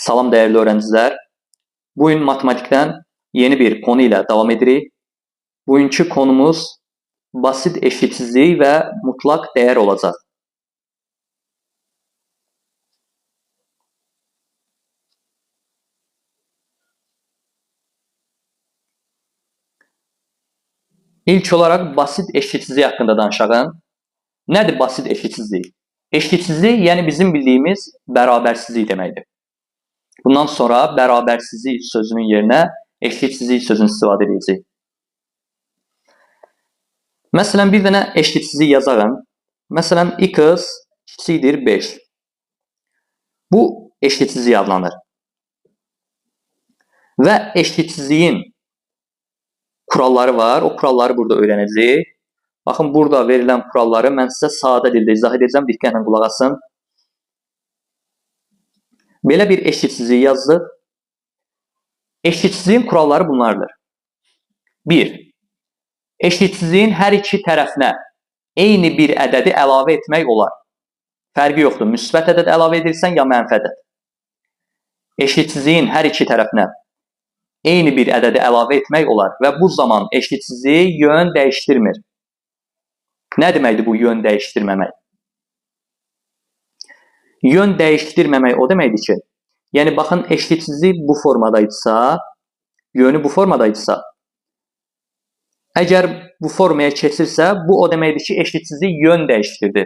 Salam dəyərli öğrencilər. Bugün matematikdən yeni bir konu ilə davam edirik. Bugünkü konumuz basit eşitsizlik və mutlaq dəyər olacaq. İlk olaraq basit eşitsizlik haqqında danışaq. Nədir basit eşitsizlik? Eşitsizlik, yəni bizim bildiyimiz bərabərsizlik deməkdir. Bundan sonra bərabərsizlik sözünün yerinə eşitsizlik sözünü istifadə edəcəyik. Məsələn, bir dənə eşitsizlik yazarım. Məsələn, x kiçikdir 5. Bu eşitsizlik adlanır. Və eşitsizliyin kuralları var. O kuralları burada öyrənəcəyik. Baxın, burada verilən kuralları mən sizə sadə dildə izah edəcəm. Diqqətlə qulaq asın. Belə bir eşitsizlik yazdıq. Eşitsizliyin kuralları bunlardır. 1. Eşitsizliyin hər iki tərəfinə eyni bir ədədi əlavə etmək olar. Fərqi yoxdur. Müsbət ədəd əlavə edirsən ya mənfi ədəd. Eşitsizliyin hər iki tərəfinə eyni bir ədədi əlavə etmək olar və bu zaman eşitsizliyi yön dəyişdirmir. Nə deməkdir bu yön dəyişdirməmək? Yön dəyişdirməmək o deməkdir ki, yəni baxın, eşitsizlik bu formadaydısa, yönü bu formadaydısa, əgər bu formaya keçirsə, bu o deməkdir ki, eşitsizlik yön dəyişdirdi.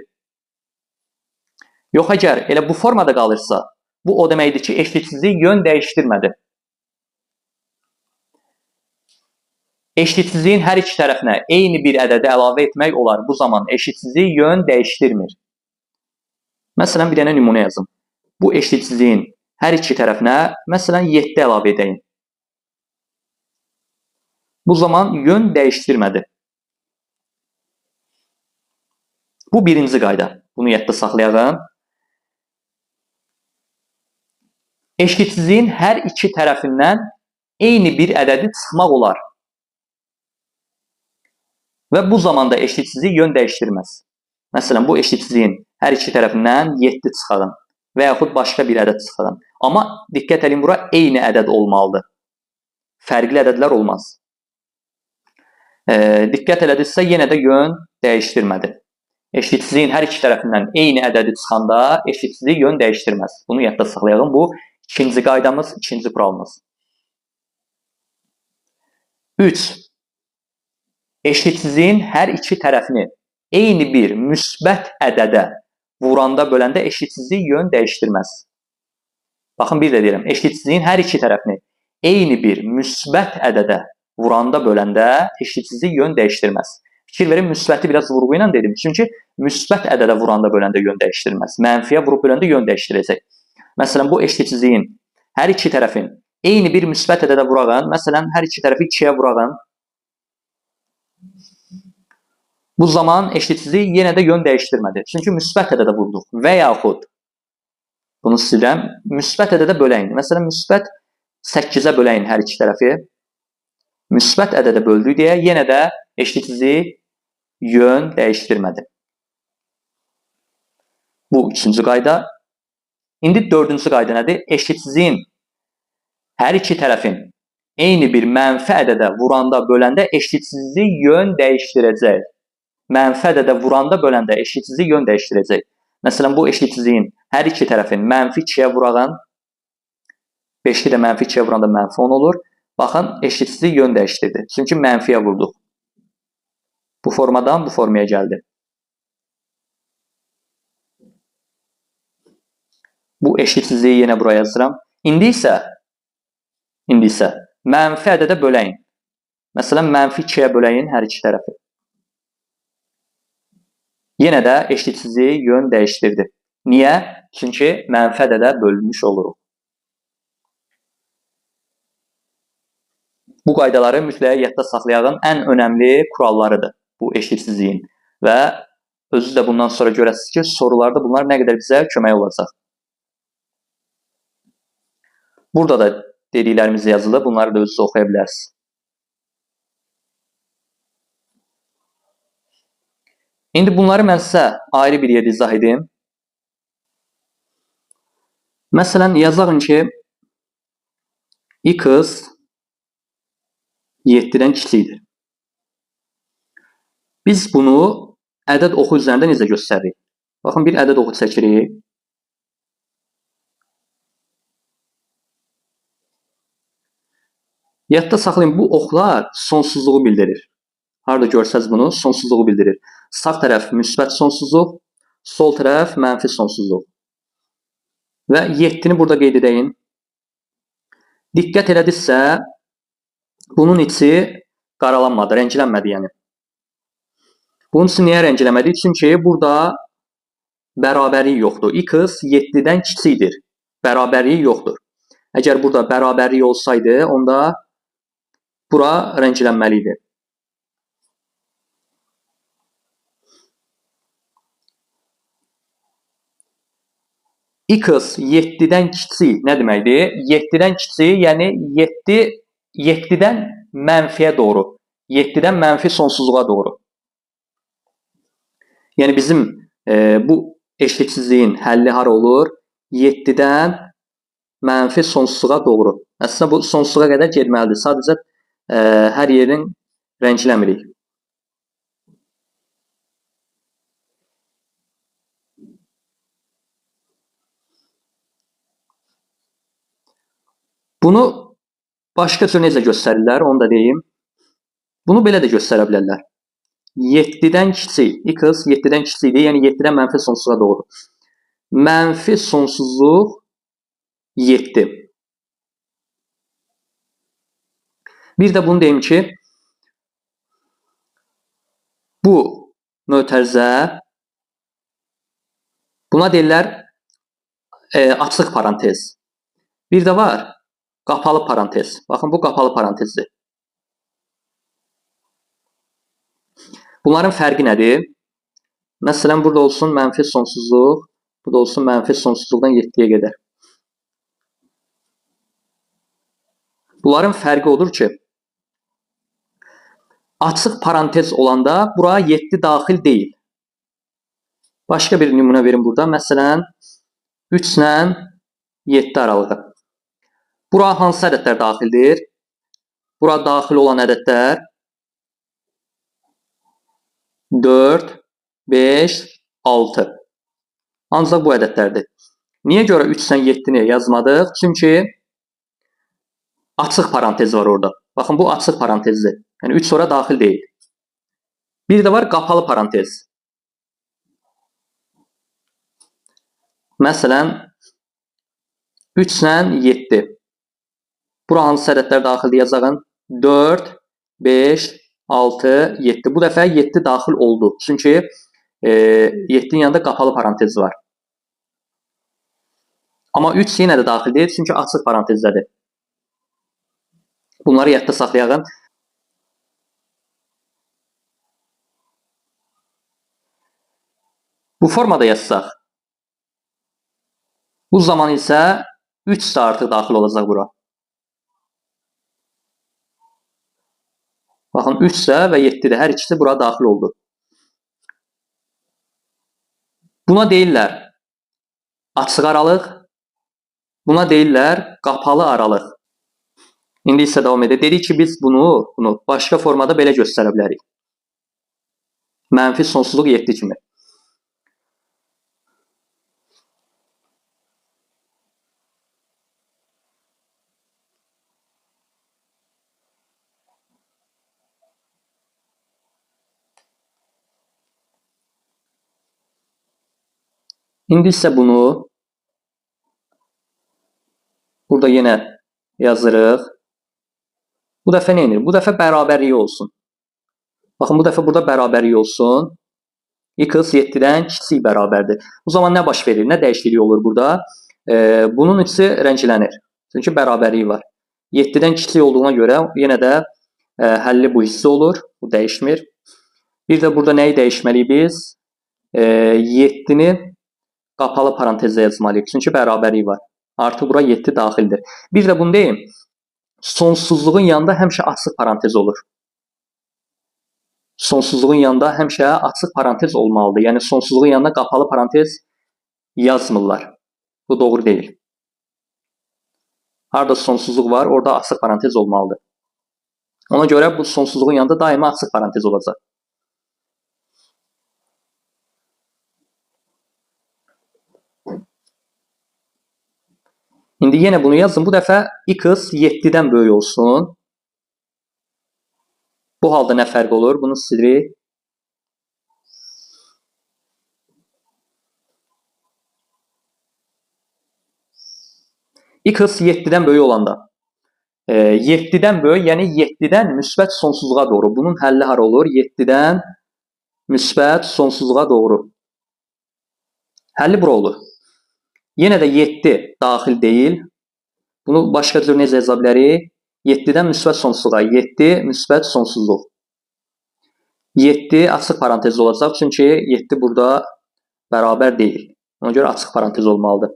Yox, əgər elə bu formada qalırsa, bu o deməkdir ki, eşitsizlik yön dəyişdirmədi. Eşitsizliyin hər iki tərəfinə eyni bir ədədi əlavə etmək olar. Bu zaman eşitsizlik yön dəyişdirmir. Məsələn, bir dənə nümunə yazım. Bu eşitsizliyin hər iki tərəfinə, məsələn, 7 əlavə edəyim. Bu zaman yön dəyişdirmədi. Bu birinci qayda. Bunu yadda saxlayalım. Eşitsizliyin hər iki tərəfindən eyni bir ədədi çıxmaq olar. Və bu zamanda eşitsizlik yön dəyişdirməz. Məsələn, bu eşitsizliyin hər iki tərəfindən 7 çıxarın və yaxud başqa bir ədəd çıxarın. Amma diqqət edin, bura eyni ədəd olmalıdır. Fərqli ədədlər olmaz. Diqqət elədinizsə, yenə də yön dəyişdirmədi. Eşitsizliyin hər iki tərəfindən eyni ədədi çıxanda eşitsizlik yön dəyişdirməz. Bunu yadda saxlayalım. Bu ikinci qaydamız, ikinci kuralımız. 3. Eşitsizliyin hər iki tərəfini eyni bir müsbət ədədə vuranda, böləndə eşitsizlik yön dəyişdirməz. Baxın, bir də deyirəm, eşitsizliyin hər iki tərəfini eyni bir müsbət ədədə vuranda, böləndə eşitsizlik yön dəyişdirməz. Fikir verin, müsbəti biraz vurğu ilə dedim. Çünki müsbət ədədə vuranda, böləndə yön dəyişdirməz. Mənfiyə vurub böləndə yön dəyişdirəcək. Məsələn, bu eşitsizliyin hər iki tərəfin eyni bir müsbət ədədə vurağın, məsələn, hər iki tərəfi 2-yə vurağın. Bu zaman eşitsizlik yenə də yön dəyişdirmədi. Çünki müsbət ədədə vurduq. Və yaxud, bunu silirəm, müsbət ədədə böləyin. Məsələn, müsbət 8-ə böləyin hər iki tərəfi. Müsbət ədədə böldük deyə yenə də eşitsizlik yön dəyişdirmədi. Bu üçüncü qayda. İndi dördüncü qayda nədir? Eşitsizliyin hər iki tərəfin eyni bir mənfi ədədə vuranda, böləndə eşitsizlik yön dəyişdirəcək. Mənfi ədədə vuranda, böləndə eşitsizlik yön dəyişdirəcək. Məsələn, bu eşitsizliyin hər iki tərəfin mənfi 2-yə vurağın, 5-i də mənfi 2-yə vuranda mənfi 10 olur. Baxın, eşitsizlik yön dəyişdirdi. Çünki mənfiyə vurduq. Bu formadan bu formaya gəldi. Bu eşitsizliyi yenə buraya yazıram. İndi isə mənfi ədədə böləyin. Məsələn, mənfi 2-yə böləyin hər iki tərəfi. Yenə də eşitsizliyi yön dəyişdirdi. Niyə? Çünki mənfi ədədə bölünmüş oluruq. Bu qaydaları mütləq yadda saxlayağın ən önəmli kurallarıdır bu eşitsizliyin. Və özünüz də bundan sonra görəsiniz ki, sorularda bunlar nə qədər bizə kömək olacaq. Burada da dediklərimiz yazılı, bunları da özünüz oxuya bilərsiniz. İndi bunları mən sizə ayrı bir yerdə izah edim. Məsələn, yazağın ki, X 7-dən kiçikdir. Biz bunu ədəd oxu üzərində necə göstəririk? Baxın, bir ədəd oxu çəkirik. Yadda saxlayın, bu oxlar sonsuzluğu bildirir. Harada görsəz bunu, sonsuzluğu bildirir. Sağ tərəf müsbət sonsuzluq, sol tərəf mənfi sonsuzluq. Və 7-ni burada qeyd edəyin. Diqqət elədinizsə, bunun içi qaralanmadı, rənglənmədi yəni. Bunun üçün niyə rəngləmədi? Çünki burada bərabərlik yoxdur. X 7-dən kiçikdir. Bərabərlik yoxdur. Əgər burada bərabərlik olsaydı, onda bura rənglənməli idi. X 7-dən kiçik nə deməkdir? 7-dən kiçik, yəni 7-dən mənfiyə doğru. 7-dən mənfi sonsuzluğa doğru. Yəni bizim bu eşitsizliyin həlli hara olur? 7-dən mənfi sonsuzluğa doğru. Əslində bu sonsuzluğa qədər getməlidir. Sadəcə hər yerin rəngləmirik. Bunu başqa cür necə göstərirlər, onu da deyim. Bunu belə də göstərə bilərlər. 7-dən kiçik, x 7-dən kiçikdir, yəni 7-dən mənfi sonsuzluğa doğru. Mənfi sonsuzluq 7. Bir də bunu deyim ki, bu mötərizə, buna deyirlər açıq parantez. Bir də var qapalı parantez. Baxın, bu qapalı parantezdir. Bunların fərqi nədir? Məsələn, burada olsun mənfi sonsuzluq, burada olsun mənfi sonsuzluqdan 7-yə qədər. Bunların fərqi odur ki, açıq parantez olanda bura 7 daxil deyil. Başqa bir nümunə verim burada. Məsələn, 3 ilə 7 aralığı. Bura hansı ədədlər daxildir? Bura daxil olan ədədlər 4, 5, 6. Ancaq bu ədədlərdir. Niyə görə 3 ilə 7-ni yazmadıq? Çünki açıq parantez var orada. Baxın, bu açıq parantezdir. Yəni 3 ora daxil deyil. Bir də var qapalı parantez. Məsələn, 3 ilə 7. Bura hansı ədədlər daxildir yazağın? 4, 5, 6, 7. Bu dəfə 7 daxil oldu. Çünki 7-nin yanında qapalı parantez var. Amma 3 yenə də daxil deyil, çünki açıq parantezdədir. Bunları yadda saxlayağın. Bu formada yazsaq, bu zaman isə 3 də artıq daxil olacaq bura. Baxın, 3 də və 7 də, hər ikisi bura daxil oldu. Buna deyirlər açıq aralıq, buna deyirlər qapalı aralıq. İndi isə davam edək. Dedik ki, biz bunu başqa formada belə göstərə bilərik. Mənfi sonsuzluq 7 kimi. İndi isə bunu burada yenə yazırıq. Bu dəfə nə edir? Bu dəfə bərabərliyi olsun. Baxın, bu dəfə burada bərabərliyi olsun. X 7-dən kiçik bərabərdir. O zaman nə baş verir? Nə dəyişikliyi olur burada? Bunun içi rənglənir. Çünki bərabərliyi var. 7-dən kiçik olduğuna görə yenə də həlli bu hissə olur. Bu dəyişmir. Bir də burada nəyi dəyişməliyik biz? 7-ni qapalı parantezdə yazmalıyıq. Çünki bərabərliyi var. Artıq bura 7 daxildir. Bir də bunu deyim. Sonsuzluğun yanında həmişə açıq parantez olur. Sonsuzluğun yanında həmişə açıq parantez olmalıdır. Yəni sonsuzluğun yanında qapalı parantez yazmırlar. Bu doğru deyil. Harada sonsuzluq var, orada açıq parantez olmalıdır. Ona görə bu sonsuzluğun yanında daima açıq parantez olacaq. İndi yenə bunu yazdım. Bu dəfə x 7-dən böyük olsun. Bu halda nə fərq olur? Bunu silirik. X 7-dən böyük olanda. 7-dən böyük, yəni 7-dən müsbət sonsuzluğa doğru. Bunun həlli hara olur? 7-dən müsbət sonsuzluğa doğru. Həlli bura olur. Yenə də 7 daxil deyil. Bunu başqa cür necə yaza bilərik? 7-dən müsbət sonsuzluğa. 7 müsbət sonsuzluq. 7 açıq parantez olacaq. Çünki 7 burada bərabər deyil. Ona görə açıq parantez olmalıdır.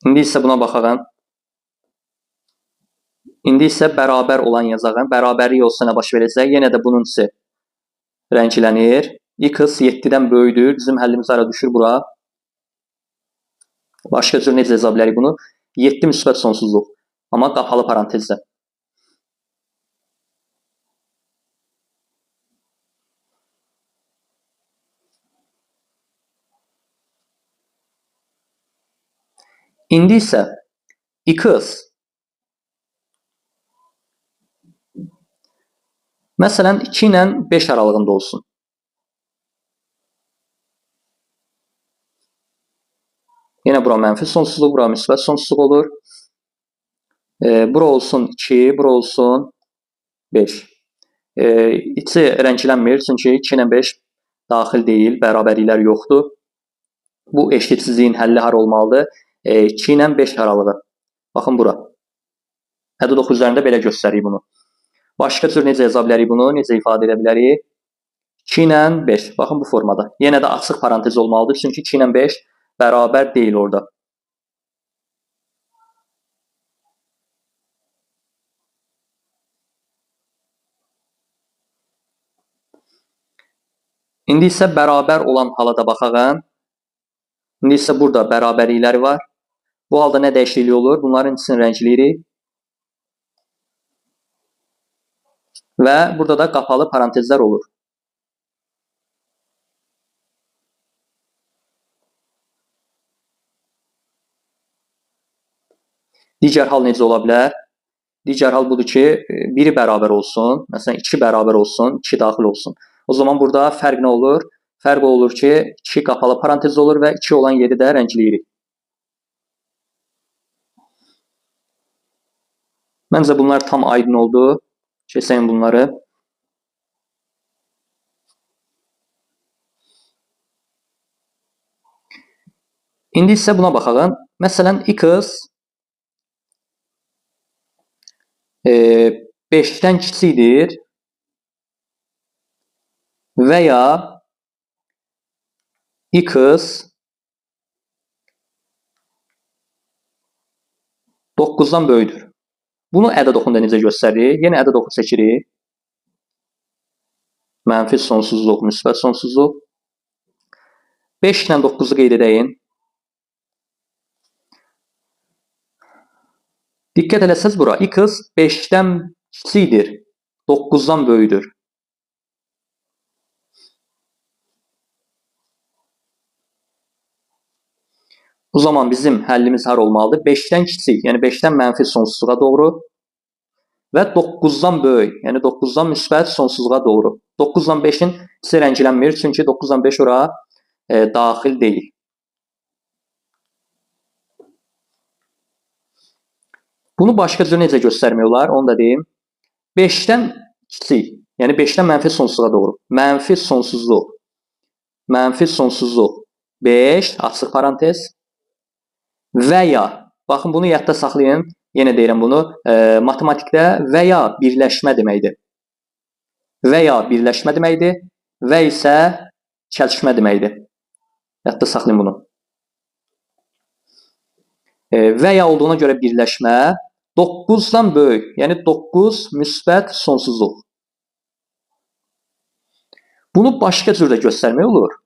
İndi isə buna baxaq. İndi isə bərabər olan yazaq. Bərabərlik olsa nə baş verəcək? Yenə də bunun içi rənglənir. X 7-dən böyükdür. Bizim həllimiz hara düşür bura? Başqa cür necə yaza bilərik bunu? 7 müsbət sonsuzluq. Amma qapalı parantezdə. İndi isə x məsələn 2 ilə 5 aralığında olsun. Yenə bura mənfi sonsuzluq, bura müsbət sonsuzluq olur. Bura olsun 2, bura olsun 5. İçi rənglənmir, çünki 2 ilə 5 daxil deyil, bərabərliklər yoxdur. Bu eşitsizliyin həlli hara olmalıdır? 2 ilə 5 aralığı. Baxın bura. Ədəd oxu üzərində belə göstəririk bunu. Başqa cür necə yaza bilərik bunu? Necə ifadə edə bilərik? 2 ilə 5. Baxın bu formada. Yenə də açıq parantez olmalıdır. Çünki 2 ilə 5 bərabər deyil orada. İndi isə bərabər olan hala da baxaq. İndi isə burada bərabərlikləri var. Bu halda nə dəyişikliyi olur? Bunların ikisini rəngləyirik. Və burada da qapalı parantezlər olur. Digər hal necə ola bilər? Digər hal budur ki, biri bərabər olsun. Məsələn, 2 bərabər olsun, 2 daxil olsun. O zaman burada fərq nə olur? Fərq olur ki, 2 qapalı parantez olur və 2 olan yeri də rəngləyirik. Məncə bunlar tam aydın oldu. Keçəyim bunları. İndi isə buna baxaq. Məsələn, x 5-dən kiçikdir və ya x 9-dan böyükdür. Bunu ədəd oxunda necə göstəririk? Yenə ədəd oxu çəkirik. Mənfi sonsuzluq, müsbət sonsuzluq. 5 ilə 9-u qeyd edəyin. Diqqət eləsəz bura. X 5-dən kiçikdir, 9-dan böyükdür. O zaman bizim həllimiz hara olmalıdır? 5-dən kiçik, yəni 5-dən mənfi sonsuzluğa doğru və 9-dan böyük, yəni 9-dan müsbət sonsuzluğa doğru. 9-dan 5-in içi rənglənmir, çünki 9-dan 5 ora daxil deyil. Bunu başqa cür necə göstərmək olar, onu da deyim. 5-dən kiçik, yəni 5-dən mənfi sonsuzluğa doğru. Mənfi sonsuzluq, mənfi sonsuzluq 5, açıq parantez və ya, baxın bunu yadda saxlayın, yenə deyirəm bunu, matematikdə və ya birləşmə deməkdir. Və ya birləşmə deməkdir, və isə çəlişmə deməkdir. Yadda saxlayın bunu. Və ya olduğuna görə birləşmə 9-dan böyük, yəni 9 müsbət sonsuzluq. Bunu başqa cür də göstərmək olur.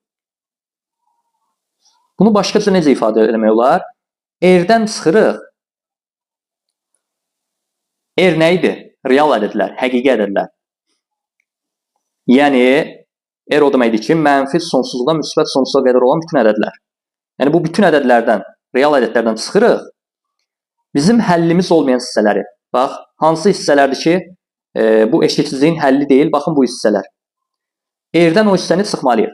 Bunu başqaca necə ifadə eləmək olar? R-dən çıxırıq. R nə idi? Real ədədlər, həqiqi ədədlər. Yəni, R o deməkdir ki, mənfi sonsuzluqdan müsbət sonsuzluğa qədər olan bütün ədədlər. Yəni, bu bütün ədədlərdən, real ədədlərdən çıxırıq. Bizim həllimiz olmayan hissələri. Bax, hansı hissələrdir ki, bu eşitsizliyin həlli deyil. Baxın, bu hissələr. R-dən o hissəni çıxmalıyıq.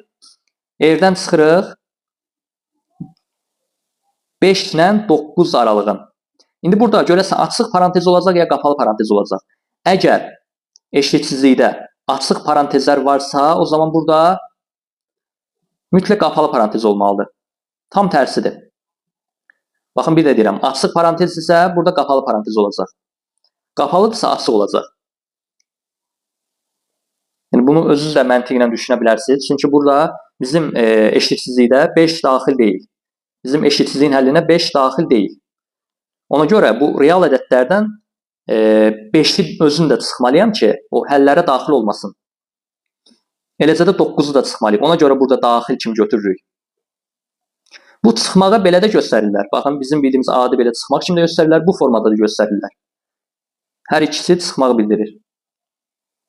R-dən çıxırıq 5 ilə 9 aralığın. İndi burada görəsən, açıq parantez olacaq ya qapalı parantez olacaq. Əgər eşitsizlikdə açıq parantezlər varsa, o zaman burada mütləq qapalı parantez olmalıdır. Tam tərsidir. Baxın, bir də deyirəm, açıq parantez isə burada qapalı parantez olacaq. Qapalıdırsa açıq olacaq. Yəni, bunu özünüz də məntiqlə düşünə bilərsiniz. Çünki burada bizim eşitsizlikdə 5 daxil deyil. Bizim eşitsizliyin həllinə 5 daxil deyil. Ona görə bu real ədədlərdən 5-i özünü də çıxmalıyam ki, o həllərə daxil olmasın. Eləcə də 9-u da çıxmalıyıq. Ona görə burada daxil kimi götürürük. Bu çıxmağı belə də göstərirlər. Baxın, bizim bildiyimiz adi belə çıxmaq kimi də göstərirlər, bu formada da göstərirlər. Hər ikisi çıxmağı bildirir.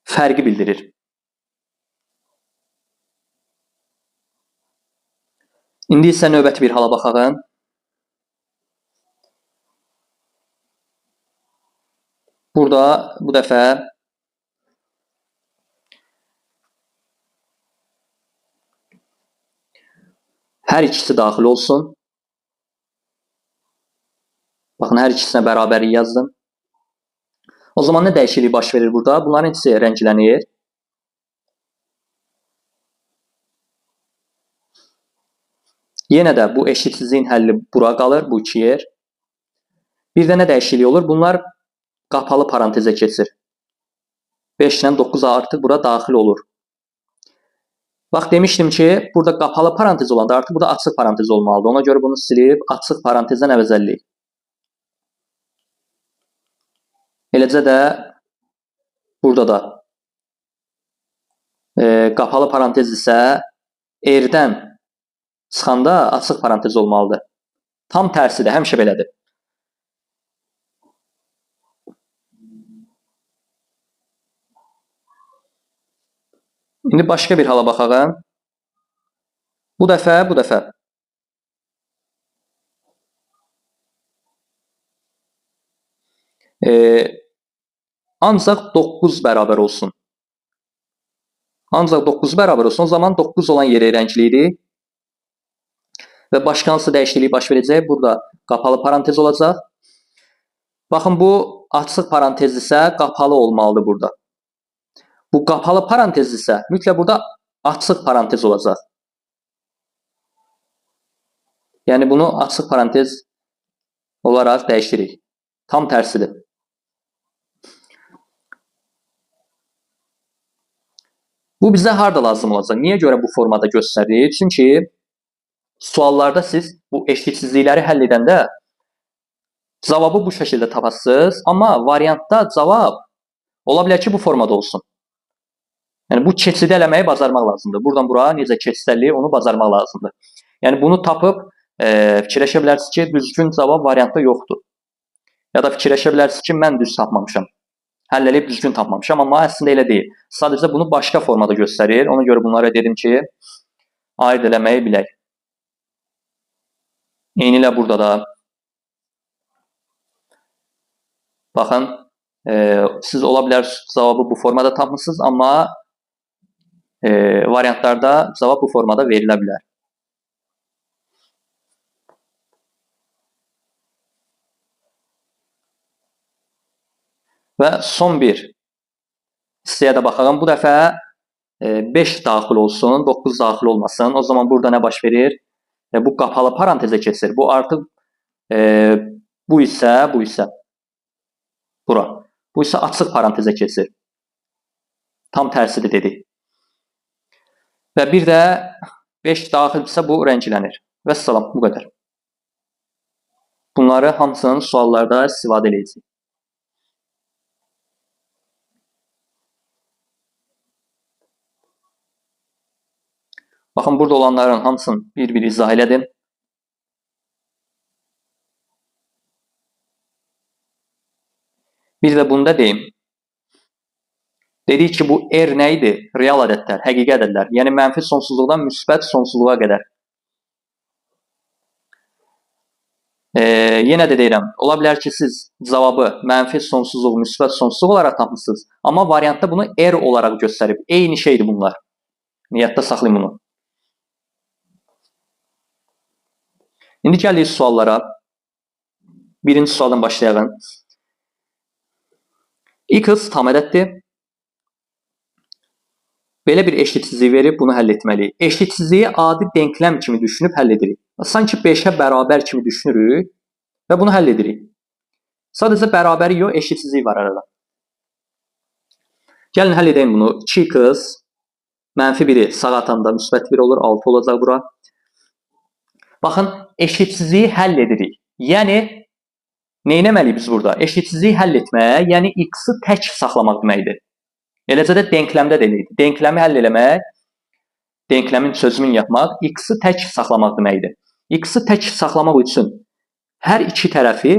Fərqi bildirir. İndi isə növbəti bir hala baxaq. Burada bu dəfə hər ikisi daxil olsun. Baxın, hər ikisinə bərabərlik yazdım. O zaman nə dəyişiklik baş verir burada? Bunların ikisi rənglənir. Yenə də bu eşitsizliyin həlli bura qalır, bu iki yer. Bir də nə dəyişiklik olur? Bunlar qapalı parantezə keçir. 5 ilə 9 artıq bura daxil olur. Bax, demişdim ki, burada qapalı parantez olanda artıq burada açıq parantez olmalıdır. Ona görə bunu silib açıq parantezdən əvəz edirik. Eləcə də burada da qapalı parantez isə R-dən çıxanda açıq parantez olmalıdır. Tam tərsidir, həmişə belədir. İndi başqa bir hala baxaq. Bu dəfə. Ancaq 9 bərabər olsun. Ancaq 9 bərabər olsun. O zaman 9 olan yeri rəngləyirik. Və başqa hansı dəyişiklik baş verəcək? Burada qapalı parantez olacaq. Baxın, bu açıq parantez isə qapalı olmalıdır burada. Bu qapalı parantez isə mütləq burada açıq parantez olacaq. Yəni, bunu açıq parantez olaraq dəyişdirik. Tam tərsidir. Bu bizə harda lazım olacaq? Niyə görə bu formada göstəririk? Çünki suallarda siz bu eşitsizlikləri həll edəndə cavabı bu şəkildə tapasınız. Amma variantda cavab ola bilər ki, bu formada olsun. Yəni, bu keçidi eləməyi bacarmaq lazımdır. Buradan bura necə keçid eləyir, onu bacarmaq lazımdır. Yəni, bunu tapıb fikirləşə bilərsiniz ki, düzgün cavab variantda yoxdur. Ya da fikirləşə bilərsiniz ki, mən düz tapmamışam. Həll eləyib düzgün tapmamışam, amma əslində elə deyil. Sadəcə bunu başqa formada göstərir. Ona görə bunlara dedim ki, ayırd eləməyi bilək. Eynilə burada da. Baxın, siz ola bilər cavabı bu formada tapmışsınız, amma variantlarda cavab bu formada verilə bilər. Və son bir hissəyə də baxalım. Bu dəfə 5 daxil olsun, 9 daxil olmasın. O zaman burada nə baş verir? Bu qapalı parantezə keçir. Bu artıq bu isə bura. Bu isə açıq parantezə keçir. Tam tərsidir dedik. Və bir də 5 daxildirsə bu rənglənir. Vəssalam, bu qədər. Bunları hamısını suallarda istifadə edəcəyik. Baxın, burada olanların hamısını bir-bir izah elədim. Bir də bunu da deyim. Dedik ki, bu R nə idi? Real ədədlər, həqiqi ədədlər. Yəni, mənfi sonsuzluqdan müsbət sonsuzluğa qədər. Yenə də deyirəm, ola bilər ki, siz cavabı mənfi sonsuzluq, müsbət sonsuzluq olaraq tapmışsınız. Amma variantda bunu R olaraq göstərib. Eyni şeydir bunlar. Niyyətdə saxlayın bunu. İndi gəlirik suallara. Birinci sualdan başlayalım. X tam ədəddir. Belə bir eşitsizlik verib bunu həll etməliyik. Eşitsizliyi adi denkləm kimi düşünüb həll edirik. Sanki 5-ə bərabər kimi düşünürük və bunu həll edirik. Sadəcə bərabəri yox, eşitsizlik var arada. Gəlin həll edeyim bunu. 2x mənfi 1-i sağa atanda müsbət 1 olur, 6 olacaq bura. Baxın, eşitsizliyi həll edirik. Yəni, nə etməliyik biz burada? Eşitsizliyi həll etmək, yəni x-i tək saxlamaq deməkdir. Eləcə də denkləmdə də elə idi. Denkləmi həll eləmək, denkləmin çözümünü yapmaq, x-i tək saxlamaq deməkdir. X-i tək saxlamaq üçün hər iki tərəfi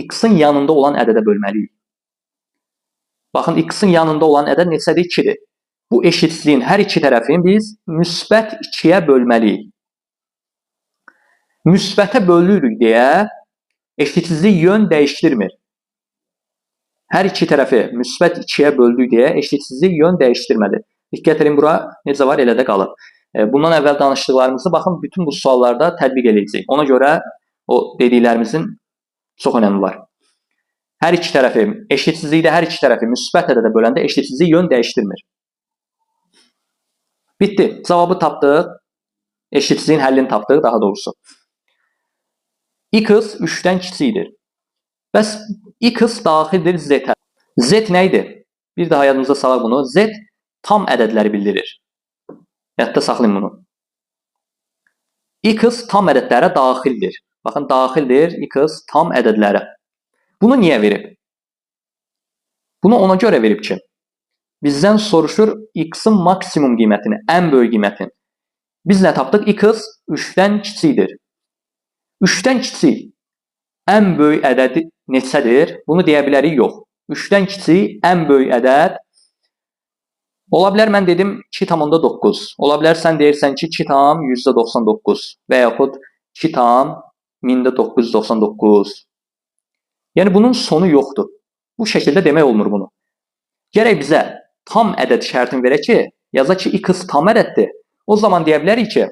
x-in yanında olan ədədə bölməliyik. Baxın, x-in yanında olan ədəd neçədir? 2-dir. Bu eşitsizliyin hər iki tərəfini biz müsbət 2-yə bölməliyik. Müsbətə bölürük deyə eşitsizlik yön dəyişdirmir. Hər iki tərəfi müsbət 2-yə böldük deyə eşitsizlik yön dəyişdirmədi. Diqqət edin, bura necə var, elə də qalıb. Bundan əvvəl danışdıqlarımızı baxın, bütün bu suallarda tətbiq eləyəcəyik. Ona görə o dediklərimizin çox önəmi var. Hər iki tərəfi, eşitsizlikdə hər iki tərəfi müsbət ədədə böləndə eşitsizlik yön dəyişdirmir. Bitdi. Cavabı tapdıq. Eşitsizliyin həllini tapdıq, daha doğrusu. X 3-dən kiçikdir. Bəs x daxildir z-ə. Z nə idi? Bir daha yadınıza salaq bunu. Z tam ədədləri bildirir. Yadda saxlayın bunu. X tam ədədlərə daxildir. Baxın, daxildir x tam ədədlərə. Bunu niyə verib? Bunu ona görə verib ki, bizdən soruşur x-in maksimum qiymətini, ən böyük qiymətini. Biz nə tapdıq? X 3-dən kiçikdir. 3-dən kiçik ən böyük ədədi neçədir? Bunu deyə bilərik, yox. 3-dən kiçik ən böyük ədəd ola bilər, mən dedim 2,9. Ola bilər, sən deyirsən ki, 2,99 və yaxud 2,999. Yəni, bunun sonu yoxdur. Bu şəkildə demək olmur bunu. Gərək bizə tam ədəd şərtini verək ki, yazaq ki, x tam ədəddir. O zaman deyə bilərik ki,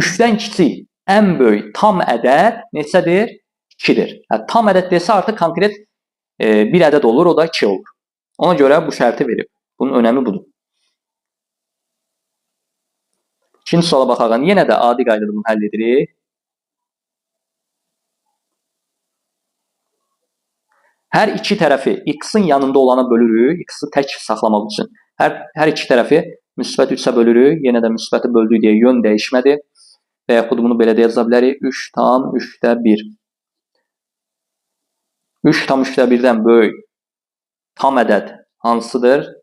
3-dən kiçik ən böyük tam ədəd neçədir? 2-dir. Yəni, tam ədəd desə artıq konkret bir ədəd olur, o da 2 olur. Ona görə bu şərti verib. Bunun önəmi budur. İkinci suala baxaq. Yenə də adi qaydada bunu həll edirik. Hər iki tərəfi x-in yanında olana bölürük. X-i tək saxlamaq üçün. Hər iki tərəfi müsbət 3-ə bölürük. Yenə də müsbəti böldük deyə yön dəyişmədi. Və yaxud bunu belə də yaza bilərik. 3,3-də 1. 3,3-də 1-dən böyük tam ədəd hansıdır?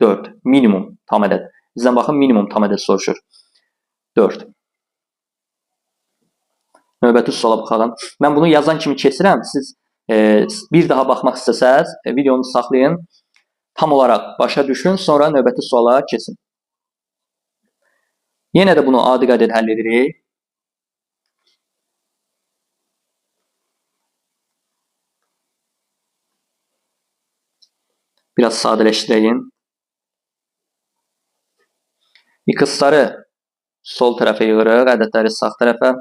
4. Minimum tam ədəd. Bizdən baxın, minimum tam ədəd soruşur. 4. Növbəti suala baxalım. Mən bunu yazan kimi keçirəm. Siz bir daha baxmaq istəsəz, videonu saxlayın. Tam olaraq başa düşün, sonra növbəti suala keçin. Yenə də bunu adi qaydada həll edirik. Biraz sadələşdirəyim. X-ları sol tərəfə yığırıq, ədədləri sağ tərəfə.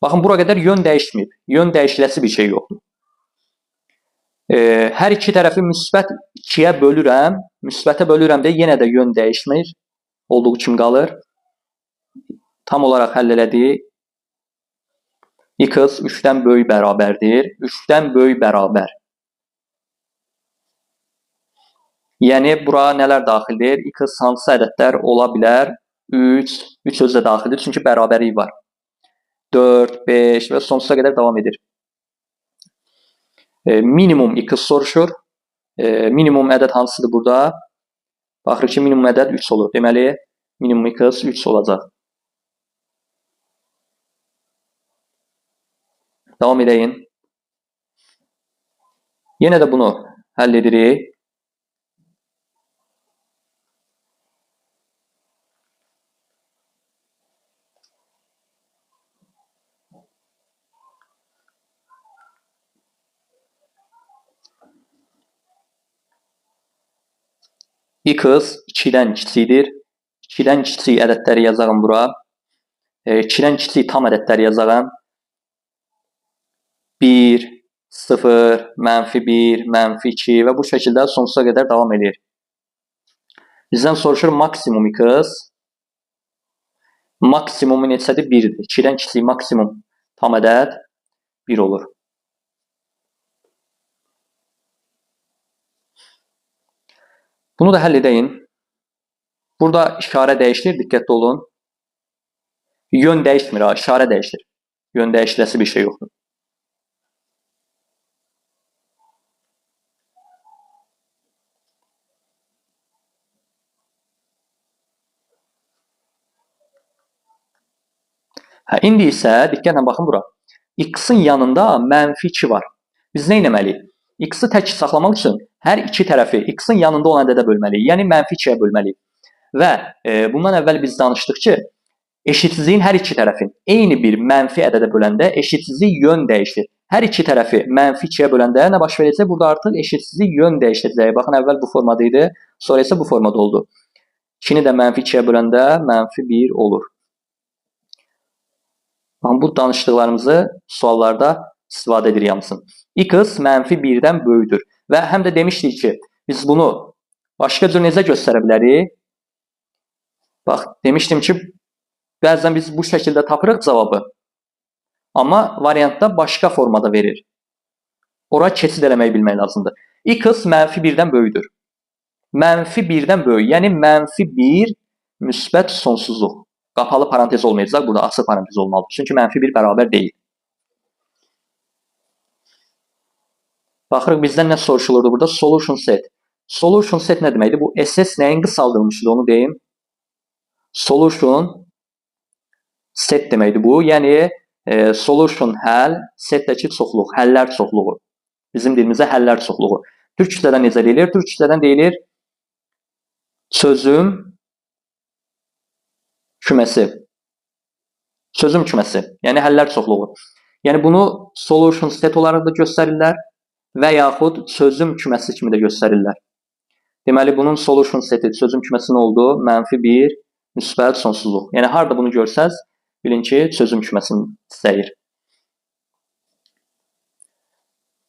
Baxın, bura qədər yön dəyişməyib. Yön dəyişiləsi bir şey yoxdur. Hər iki tərəfi müsbət 2-yə bölürəm. Müsbətə bölürəm deyə yenə də yön dəyişmir. Olduğu kimi qalır. Tam olaraq həll elədik. X 3-dən böyük bərabərdir. 3-dən böyük bərabər. Yəni, bura nələr daxildir? X hansı ədədlər ola bilər? 3, 3 özü də daxildir, çünki bərabərlik var. 4, 5 və sonsuza qədər davam edir. Minimum x soruşur. Minimum ədəd hansıdır burada? Baxırıq ki, minimum ədəd 3 olur. Deməli, minimum x 3 olacaq. Davam edəyin. Yenə də bunu həll edirik. X 2-dən kiçikdir. 2-dən kiçik ədədləri yazağım bura. 2-dən kiçik tam ədədləri yazağım. 1, 0, mənfi 1, mənfi 2 və bu şəkildə sonsuza qədər davam edir. Bizdən soruşur maksimum x. Maksimumu neçədir? 1-dir. 2-dən kiçik maksimum tam ədəd 1 olur. Bunu da həll edəyin. Burada işarə dəyişir, diqqətli olun. Yön dəyişmir, ha, işarə dəyişir. Yön dəyişiləsi bir şey yoxdur. Hə, indi isə diqqətlə baxın bura. X-in yanında mənfi 2 var. Biz nə etməliyik? X-i tək saxlamaq üçün hər iki tərəfi X-in yanında olan ədədə bölməliyik. Yəni mənfi 2-yə bölməliyik. Və bundan əvvəl biz danışdıq ki, eşitsizliyin hər iki tərəfin eyni bir mənfi ədədə böləndə eşitsizlik yön dəyişir. Hər iki tərəfi mənfi 2-yə böləndə nə baş verəcək? Burada artıq eşitsizlik yön dəyişəcək. Baxın, əvvəl bu formada idi, sonra isə bu formada oldu. 2-ni də mənfi 2-yə böləndə mənfi 1 olur. Baxın, bu danışdıqlarımızı suallarda istifadə edirik hamısını. X mənfi 1-dən böyükdür. Və həm də demişdik ki, biz bunu başqa cür necə göstərə bilərik? Bax, demişdim ki, bəzən biz bu şəkildə tapırıq cavabı. Amma variantda başqa formada verir. Ora keçid eləməyi bilmək lazımdır. X mənfi 1-dən böyükdür. Mənfi 1-dən böyük, yəni mənfi 1 müsbət sonsuzluq. Qapalı parantez olmayacaq, burada açıq parantez olmalıdır. Çünki mənfi 1 bərabər deyil. Baxırıq, bizdən nə soruşulurdu burada? Solution set. Solution set nə deməkdir? Bu SS nəyin qısaldılmışdır, onu deyim. Solution set deməkdir bu. Yəni, solution həll, setdəki çoxluq, həllər çoxluğu. Bizim dilimizdə həllər çoxluğu. Türkcədən necə deyilir? Türkcədən deyilir çözüm küməsi. Çözüm küməsi, yəni həllər çoxluğu. Yəni, bunu solution set olaraq da göstərirlər və yaxud çözüm küməsi kimi də göstərirlər. Deməli, bunun solution seti, çözüm küməsi nə oldu? Mənfi 1, müsbət sonsuzluq. Yəni, harada bunu görsəz, bilin ki, çözüm küməsini istəyir.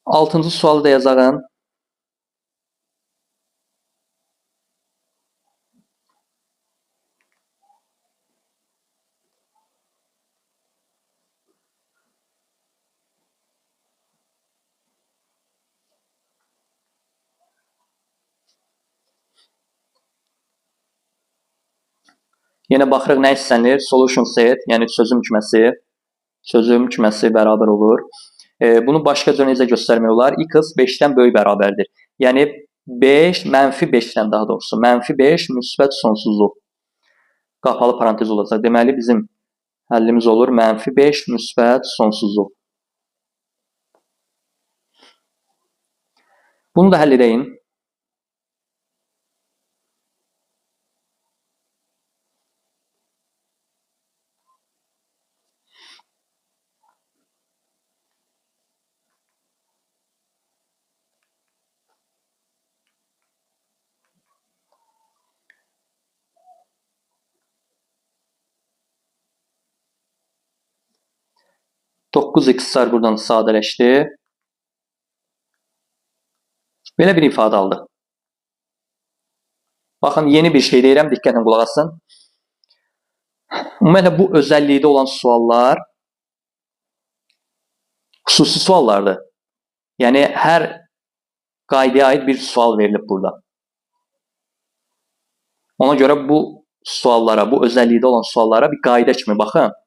6-cı sualı da yazarım. Yenə baxırıq nə istənir? Solution set, yəni çözüm küməsi. Çözüm küməsi bərabər olur. Bunu başqa cür necə göstərmək olar? X 5-dən böyük bərabərdir. Yəni 5, mənfi 5-dən daha doğrusu. Mənfi 5 müsbət sonsuzluq. Qapalı parantez olacaq. Deməli, bizim həllimiz olur mənfi 5 müsbət sonsuzluq. Bunu da həll edəyin. 9x'lar buradan sadələşdi. Belə bir ifadə aldıq. Baxın, yeni bir şey deyirəm, diqqətlə qulaq asın. Ümumiyyətlə, bu özəllikdə olan suallar xüsusi suallardır. Yəni, hər qaydaya aid bir sual verilib burada. Ona görə bu suallara, bu özəllikdə olan suallara bir qayda kimi baxın.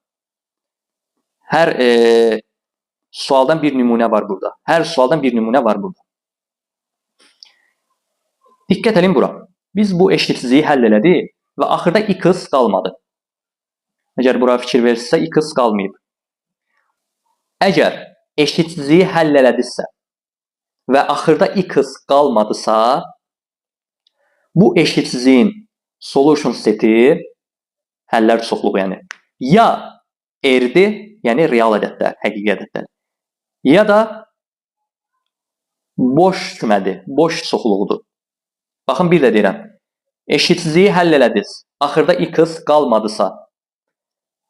Hər sualdan bir nümunə var burada. Hər sualdan bir nümunə var burada. Diqqət edin bura. Biz bu eşitsizliyi həll elədik və axırda x qalmadı. Əgər bura fikir verirsə, x qalmayıb. Əgər Eşitsizliyi həll elədinizsə və axırda x qalmadısa, bu eşitsizliyin solution seti, həllər çoxluğu yəni, ya R-dir, yəni real ədədlər, həqiqi ədədlər, ya da boş kümədir, boş çoxluğudur. Baxın, bir də deyirəm, eşitsizliyi həll elədiniz, axırda x qalmadısa,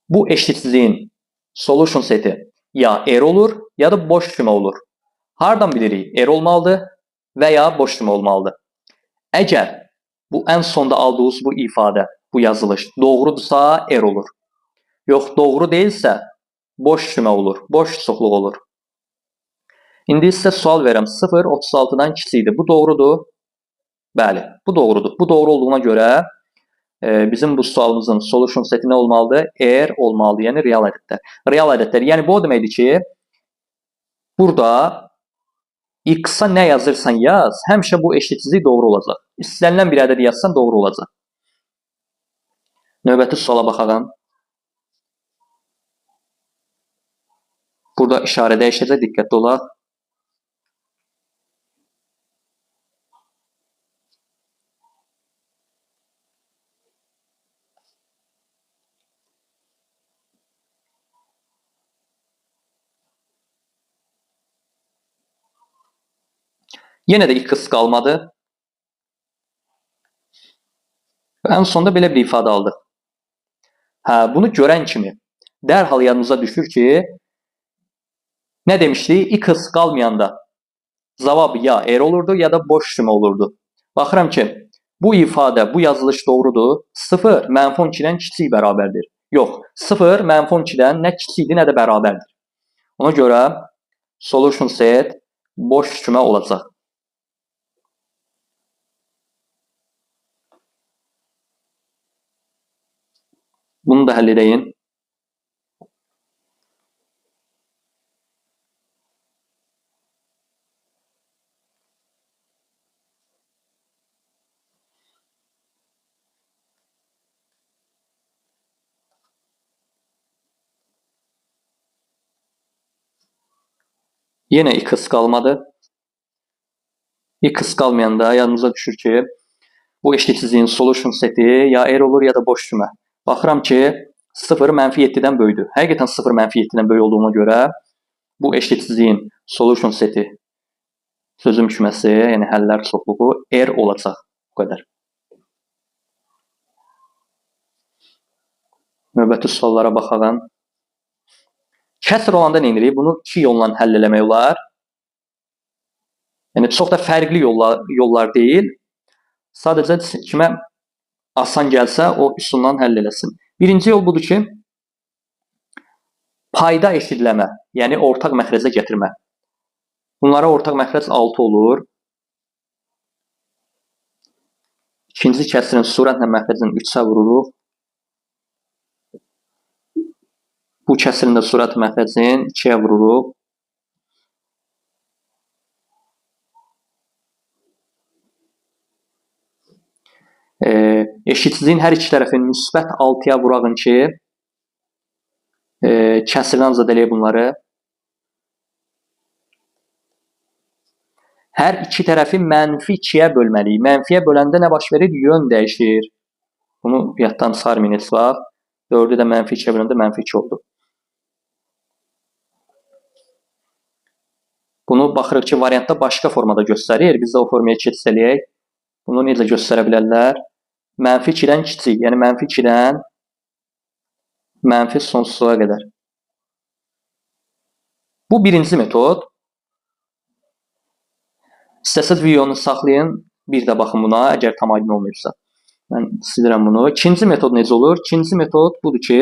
bu eşitsizliyin solution seti ya R olur, ya da boş kümə olur. Hardan bilirik? R olmalıdır və ya boş kümə olmalıdır. Əgər bu ən sonda aldığınız bu ifadə, bu yazılış doğrudursa R olur. Yox, doğru deyilsə boş kümə olur, boş çoxluq olur. İndi sizə sual verirəm. 0, 36-dan kiçikdir. Bu doğrudur? Bəli, bu doğrudur. Bu doğru olduğuna görə bizim bu sualımızın solution seti nə olmalıdır? R olmalıdır, yəni real ədədlər. Real ədədlər, yəni bu o deməkdir ki, burada x-a nə yazırsan yaz, həmişə bu eşitsizlik doğru olacaq. İstənilən bir ədəd yazsan doğru olacaq. Növbəti suala baxalım. Burada işarə dəyişəcək, diqqətli olaq. Yenə də x qalmadı. Və ən sonda belə bir ifadə aldıq. Hə, bunu görən kimi dərhal yadınıza düşür ki, nə demişdik? X qalmayanda cavab ya R olurdu, ya da boş kümə olurdu. Baxıram ki, bu ifadə, bu yazılış doğrudur. 0 mənfi 12-dən kiçik bərabərdir. Yox, 0 mənfi 12-dən nə kiçikdir, nə də bərabərdir. Ona görə solution set boş kümə olacaq. Bunu da həll edəyin. Yenə x qalmadı. X qalmayanda yadımıza düşür ki, bu eşitsizliyin solution seti ya R olur, ya da boş kümə. Baxıram ki, 0 mənfi 7-dən böyüdür. Həqiqətən 0 mənfi 7-dən böyük olduğuna görə bu eşitsizliyin solution seti sözüm küməsi, yəni həllər çoxluğu R olacaq. Bu qədər. Növbəti suallara baxalım. Kəsr olanda nə edirik? Bunu iki yolla həll eləmək olar. Yəni, çox da fərqli yollar deyil. Sadəcə kimə asan gəlsə, o üsulla həll eləsin. Birinci yol budur ki, payda eşidləmə, yəni ortaq məxrəcə gətirmə. Bunlara ortaq məxrəc 6 olur. İkinci kəsirin surətlə məxrəcini 3-ə vururuq. Bu kəsirin də surət məxrəcini 2-yə vururuq. Eşitsizliyin hər iki tərəfini müsbət 6-ya vurağın ki, kəsirdən azad eləyək bunları. Hər iki tərəfi mənfi 2-yə bölməliyik. Mənfiyə böləndə nə baş verir? Yön dəyişir. Bunu yaddan çıxarmayın heç vaxt. 4-ü də mənfi 2-yə böləndə mənfi 2 oldu. Bunu baxırıq ki, variantda başqa formada göstərir. Biz də o formaya keçid eləyək. Bunu necə göstərə bilərlər? Mənfi 2-dən kiçik, yəni mənfi 2-dən mənfi sonsuzluğa qədər. Bu birinci metod. İstəsəz videonu saxlayın, bir də baxın buna, əgər tam aydın olmayıbsa. Mən silirəm bunu. İkinci metod necə olur? İkinci metod budur ki,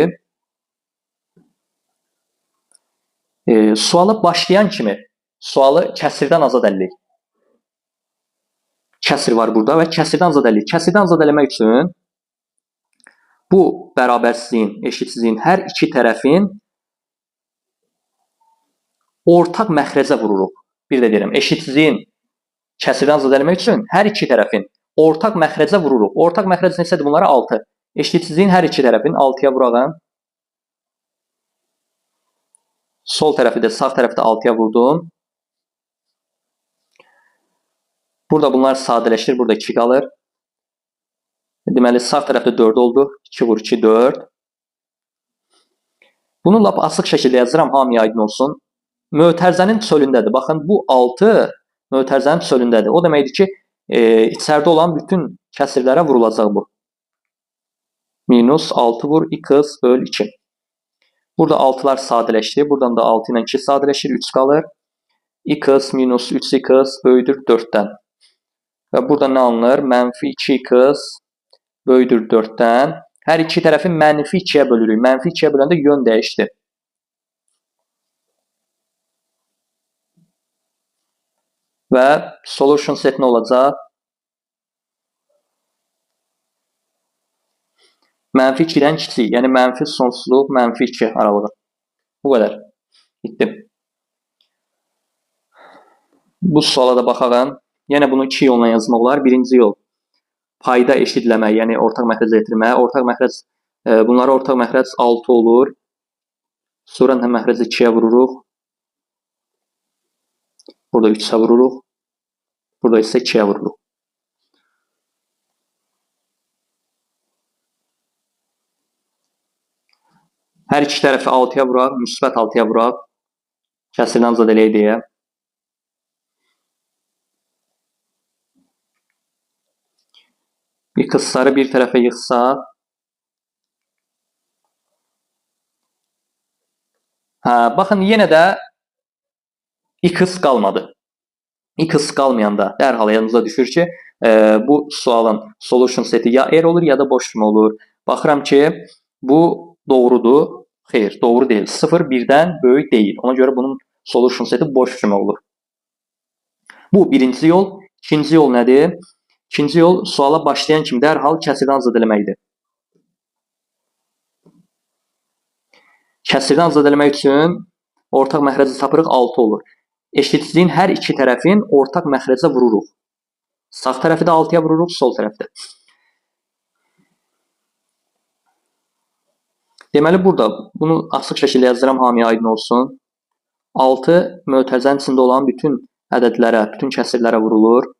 sualı başlayan kimi sualı kəsirdən azad edirik. Kəsir var burada və kəsirdən azad edirik. Kəsirdən azad eləmək üçün bu bərabərsizliyin, eşitsizliyin hər iki tərəfin ortaq məxrəcə vururuq. Bir də deyirəm, eşitsizliyin kəsirdən azad eləmək üçün hər iki tərəfin ortaq məxrəcə vururuq. Ortaq məxrəc neçədir bunlara? 6. Eşitsizliyin hər iki tərəfin 6-ya vurağın. Sol tərəfi də sağ tərəfi də 6-ya vurdum. Burada bunlar sadələşir. Burada 2 qalır. Deməli, sağ tərəfdə 4 oldu. 2 vur 2, 4. Bunu lap açıq şəkildə yazıram, hamıya aydın olsun. Mötərizənin çölündədir. Baxın, bu 6 mötərizənin çölündədir. O deməkdir ki, içəridə olan bütün kəsirlərə vurulacaq bu. Minus 6 vur x böl 2. Burada 6'lar sadələşdi. Buradan da 6 ilə 2 sadələşir. 3 qalır. X minus 3x böyüdür 4-dən. Və burada nə alınır? Mənfi 2x böyüdür 4-dən. Hər iki tərəfi mənfi 2-yə bölürük. Mənfi 2-yə böləndə yön dəyişdi. Və solution set nə olacaq? Mənfi 2-dən kiçik, yəni mənfi sonsuzluq, mənfi 2 aralığı. Bu qədər. Bitdi. Bu suala da baxaq. Yenə bunu iki yolla yazmaq olar. Birinci yol, payda eşidləmək, yəni ortaq məxrəcə yetirmək. Ortaq məxrəc, bunlara ortaq məxrəc 6 olur. Sonra məxrəci 2-yə vururuq. Burada 3-ə vururuq. Burada isə 2-yə vururuq. Hər iki tərəfi 6-ya vuraq, müsbət 6-ya vuraq. Kəsirdən azad eləyək deyə. X-ları bir tərəfə yıxsaq. Hə, baxın, yenə də x qalmadı. X qalmayanda dərhal yadımıza düşür ki, bu sualın solution seti ya R olur, ya da boş cümlə olur. Baxıram ki, bu doğrudur. Xeyr, doğru deyil. 0 1-dən böyük deyil. Ona görə bunun solution seti boş cümlə olur. Bu birinci yol. İkinci yol nədir? İkinci yol suala başlayan kimi dərhal kəsirdən azad eləməkdir. Kəsirdən azad eləmək üçün ortaq məxrəci tapırıq, 6 olur. Eşitsizliyin hər iki tərəfin ortaq məxrəcə vururuq. Sağ tərəfi də 6-ya vururuq, sol tərəfi də. Deməli, burada bunu açıq şəkildə yazıram, hamıya aydın olsun. 6 mötərizənin içində olan bütün ədədlərə, bütün kəsirlərə vurulur.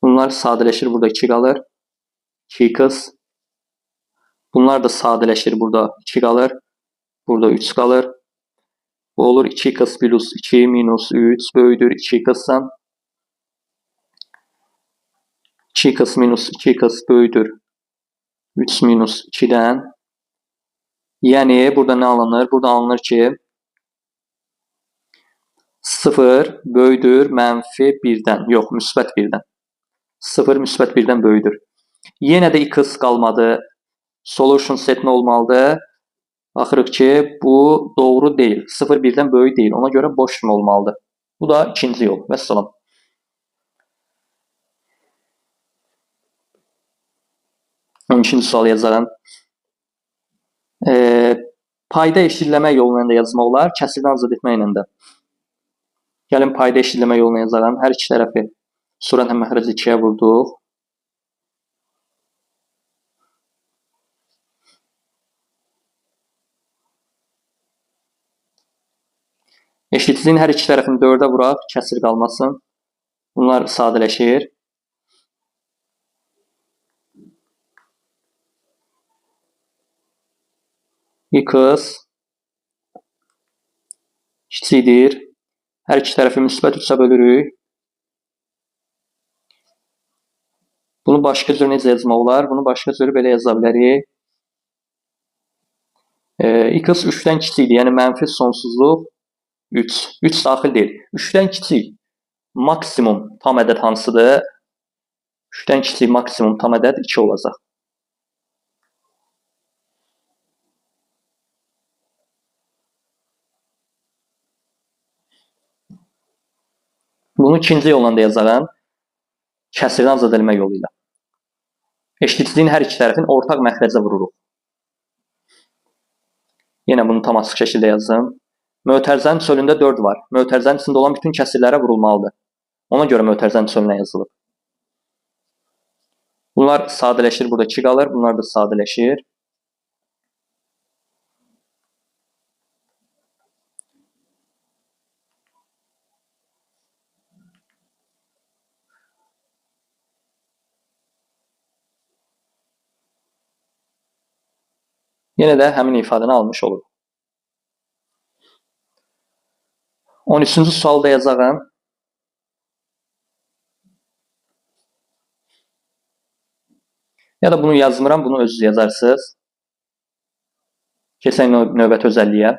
Bunlar sadələşir, burada 2 qalır. 2x. Bunlar da sadələşir, burada 2 qalır. Burada 3 qalır. Bu olur 2x plus 2 minus 3 böyüdür 2x-dan. 2x minus 2x böyüdür 3 minus 2-dən. Yəni, burada nə alınır? Burada alınır ki, 0 böyüdür mənfi 1-dən. Yox, müsbət 1-dən. 0 müsbət 1-dən böyüdür. Yenə də x qalmadı. Solution set nə olmalıdır? Baxırıq ki, bu doğru deyil. 0 1-dən böyük deyil. Ona görə boş cümlə olmalıdır. Bu da ikinci yol. Vəssalam. 12-ci sual yazarım. Payda eşitləmə yolu ilə də yazmaq olar, kəsirdən azad etməklə də. Gəlin payda eşitləmə yoluna yazalım. Hər iki tərəfi surət məxrəci 2-yə vurduq. Eşitsizliyin hər iki tərəfini 4-ə vuraq, kəsir qalmasın. Bunlar sadələşir. X kiçikdir. Hər iki tərəfi müsbət 3-ə bölürük. Bunu başqa cür necə yazmaq olar? Bunu başqa cür belə yaza bilərik. X 3-dən kiçikdir. Yəni mənfi sonsuzluq 3. 3 daxil deyil. 3-dən kiçik maksimum tam ədəd hansıdır? 3-dən kiçik maksimum tam ədəd 2 olacaq. Bunu ikinci yolla da yazarım. Kəsirdən azad eləmə yolu ilə. Eşitsizliyin hər iki tərəfin ortaq məxrəcə vururuq. Yenə bunu tam açıq şəkildə yazdım. Mötərizənin çölündə 4 var. Mötərizənin içində olan bütün kəsirlərə vurulmalıdır. Ona görə mötərizənin çölünə yazılıb. Bunlar sadələşir. Burada 2 qalır. Bunlar da sadələşir. Yenə də həmin ifadəni almış oluruq. 13-cü sualı da yazağım. Ya da bunu yazmıram, bunu özünüz yazarsınız. Keçək növbəti özəlliyə.